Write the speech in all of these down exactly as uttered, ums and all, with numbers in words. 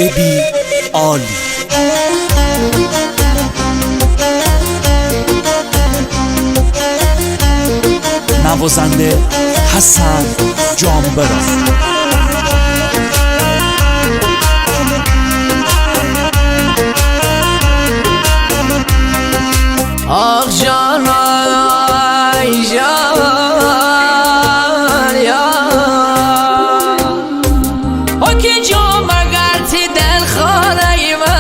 Ebi Ali. نوازنده حسن جانبراز. آخ جان، آی جان، یا. آکی جان، مگر تی دل خانه ما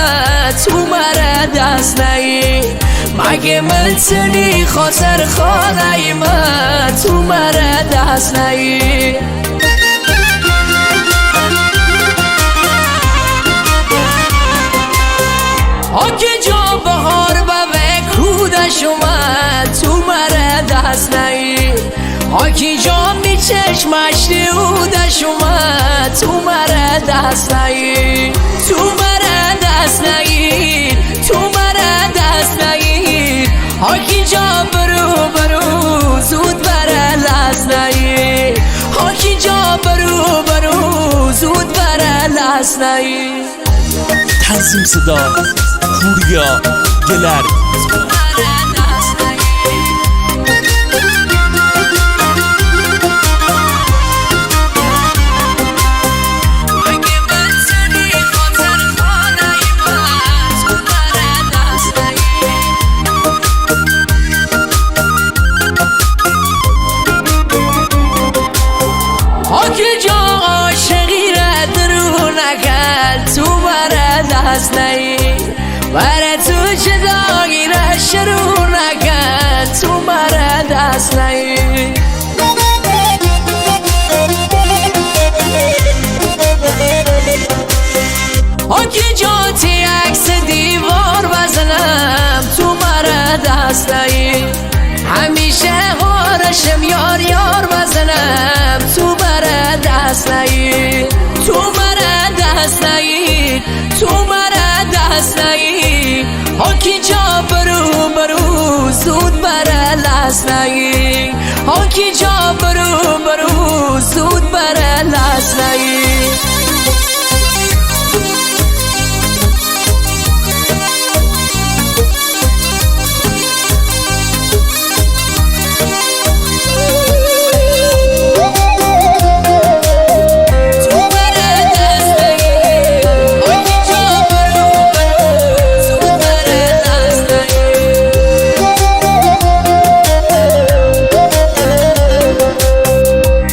تو مره دست نهی؟ مگه من تنی خاطر خانه ما تو مره دست نهی؟ آکی جان، بهار به کودش اومد تو مره دست نهی؟ آکی جان، می چشمش دیودش اومد تو مره دست نهی؟ تو مره دست نهی، تو مره دست نهی. آکی جان، برو برو زود بره دست نهی؟ آکی جان، برو برو زود بره دست نهی؟ تنظیم صدا، پوریا گلر. آکی جان، عاشقی ره درو نکن تو مره دست نهی؟ بره تو جدایی ره شروع نکن تو مره دست نهی؟ آکی جان، تی عکس دیوار بزنم تو مره دست نهی؟ همیشه هارشم یار یار بزنم تو مره دست نهی؟ تو مره دست نهی، تو مره دست نهی؟ آکی جان، برو برو زود بره دست نهی؟ آکی جان، برو برو زود بره دست نهی؟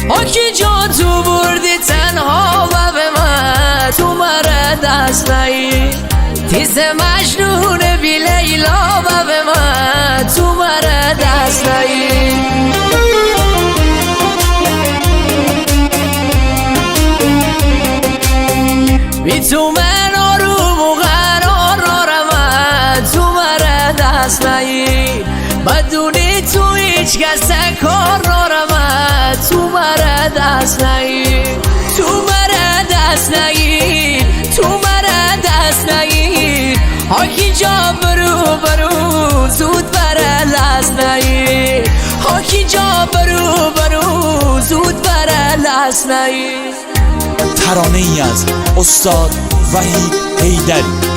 آکی جان، تو بردی تنها لب ما تو مره دست نهی؟ تیز مجنون بی لیلا بب ما تو مره دست نهی؟ بی تو من آروم و قرار نارم، تو مره دست نهی؟ بدون تو هیچ کس کار نارم، تو مره دست نهی؟ تو مره دست نهی، تو مره دست نهی؟ آکی جان، برو برو زود بره دست نهی؟ آکی جان، برو برو زود بره دست نهی؟ ترانه‌ای از استاد وحید حیدری.